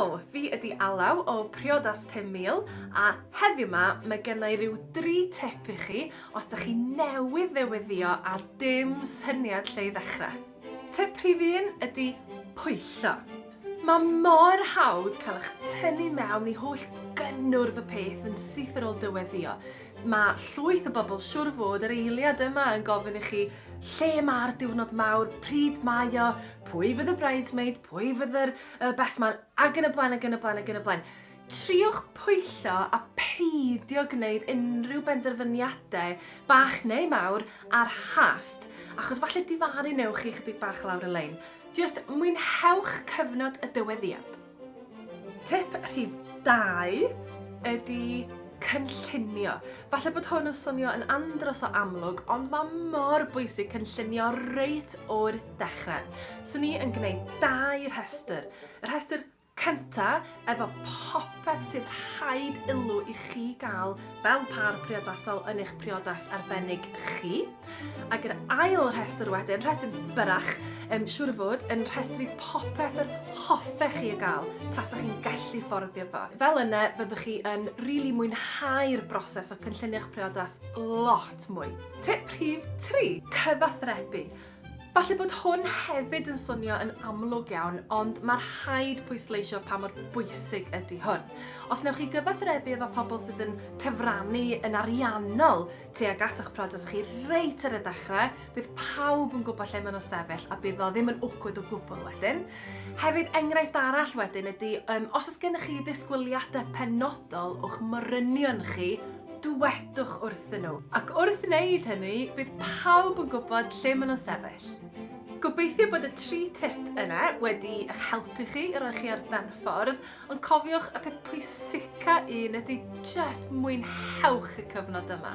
Helo, fi ydi Alaw o Priodas 5000 a heddiw 'ma mae genna i ryw dri tip i chi os da chi newydd ddewyddio a dim syniad lle i ddechrau. Tip rhif un ydi pwyllo. Mae mor hawdd cael eich tynnu mewn i holl gynnwrf y peth yn syth ar ôl dyweddio. Mae llwyth o bobl siwr fod yr eiliad yma yn gofyn i chi lle mae'r diwrnod mawr, pryd mae o, pwy fydd y bridesmaid, pwy fydd yr uh, best man, ac yn y blaen, ac yn y blaen, ac yn y blaen. Triwch pwyllo a peidio gwneud unrhyw benderfyniadau bach neu mawr ar hast, achos falle difaru newch chi chydig bach lawr y lein. Jyst mwynhewch cyfnod y dyweddïad. Tip rhif 2 ydy cynllunio. Falle bod hwn yn swnio yn andros o amlwg, ond mae mor bwysig cynllunio reit o'r dechrau. Swn i yn gwneud dau rhestr. Y rhestr Cynta, efo popeth sydd rhaid ilw i chi gael fel pâr priodasol yn eich priodas arbennig chi. Ac yr ail rhestr wedyn, rhestr byrrach, um, siŵr o fod, yn rhestru popeth yr hoffech chi ei gael, tasach chi'n gallu fforddio fo. Fel yna, fyddwch chi yn rili really mwynhau'r broses o cynllunio'ch priodas lot mwy. Tip rhif 3, cyfathrebu. Falle bod hwn hefyd yn swnio yn amlwg iawn, ond mae rhaid pwysleisio pa mor bwysig ydy hwn. Os wnewch chi gyfathrebu efo pobl sydd yn cyfrannu yn ariannol tuag at eich priodas chi reit ar y dechrau, bydd pawb yn gwybod lle maen nhw'n sefyll a bydd o ddim yn awkward o gwbl wedyn. Hefyd, enghraifft arall wedyn ydy, um, os oes gennych chi ddisgwyliadau penodol o'ch morynion chi, Dwedwch wrthyn nhw. Ac wrth wneud hynny, bydd pawb yn gwybod lle maen nhw'n sefyll. Gobeithio bod y tri tip yna wedi eich helpu chi i roi chi ar ben ffordd, ond cofiwch y peth pwysica un ydy jyst mwynhewch y cyfnod yma.